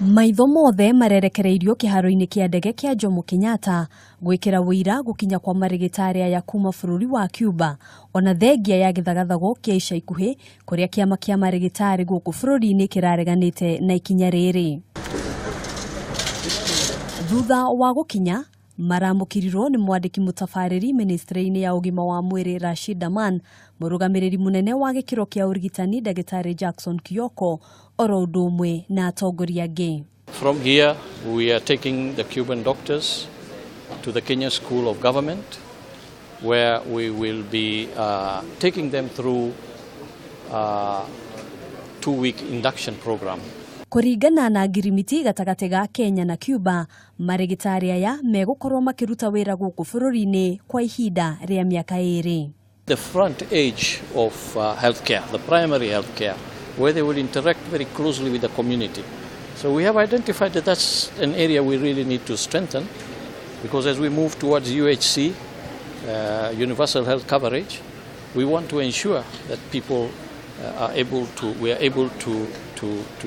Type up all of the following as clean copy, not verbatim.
Maitho mothe marerekereirio kĩharo-inĩ kĩa ndege kĩa Jomo Kenyatta gwĩkĩra ũira gũkinya kwa marĩgĩtarĩ aya kuma bũrũri wa Cuba, ona thengia ya gĩthagathago kĩa ica ikuhĩ kũrĩa kĩama kĩa marĩgĩtarĩ gũkũ bũrũri-inĩ kĩrareganĩte na ikinya rĩrĩ. Thutha wa gũkinya, maramũkĩrirwo nĩ mwandĩki mũtabarĩri ministry-inĩ ya ũgima wa mwĩrĩ Rashid Aman, mũrũgamĩrĩri mũnene wa gĩkĩro kĩa ũrigitani Ndagĩtarĩ Jackson Kioko, oro ũndũ ũmwe na atongoria angĩ. From here, we are taking the Cuban doctors to the Kenya School of Government, where we will be taking them through a 2-week induction program. Kũringana na ngirimiti gatagatĩ ga Kenya na Cuba, marĩgĩtarĩ aya megũkorwo makĩruta wĩra gũkũ bũrũri-inĩ kwa ihinda rĩa mĩaka 2. The front edge of healthcare, the primary healthcare, where they will interact very closely with the community. So we have identified that that's an area we really need to strengthen, because as we move towards UHC, universal health coverage, we want to ensure that people are able to, we are able to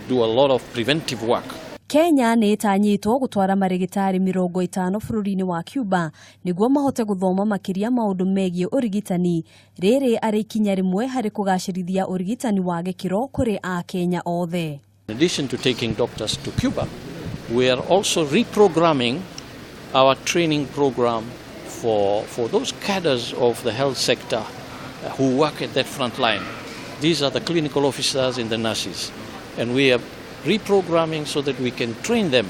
do a lot of preventive work. Kenya nĩ ĩtanyĩtwo gũtwara marĩgĩtarĩ 50 bũrũri-inĩ wa Cuba nĩguo mahote gũthoma makĩria maũndũ megiĩ ũrigitani, rĩrĩ arĩ ikinya rĩmwe harĩ kũgacĩrithia ũrigitani wa gĩkĩro kũrĩ Akenya othe. In addition to taking doctors to Cuba, we are also reprogramming our training program for those cadres of the health sector who work at that front line. These are the clinical officers and the nurses. And we are reprogramming so that we can train them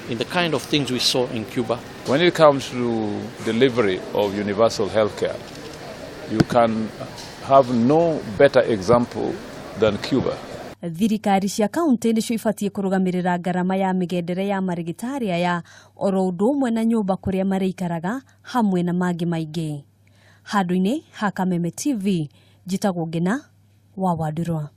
in the kind of things we saw in Cuba. When it comes to delivery of universal health care, you can have no better example than Cuba. Thirikari cia kaunti nĩcio ibatiĩ kũrũgamĩrĩra ngarama ya mĩgendere ya marĩgĩtarĩ aya, oro ũndũ ũmwe na nyũmba kũrĩa marĩikaraga hamwe na mangĩ maingĩ. Handũ-inĩ ha Kameme TV, njĩtagwo Ngena wa Wandurwa.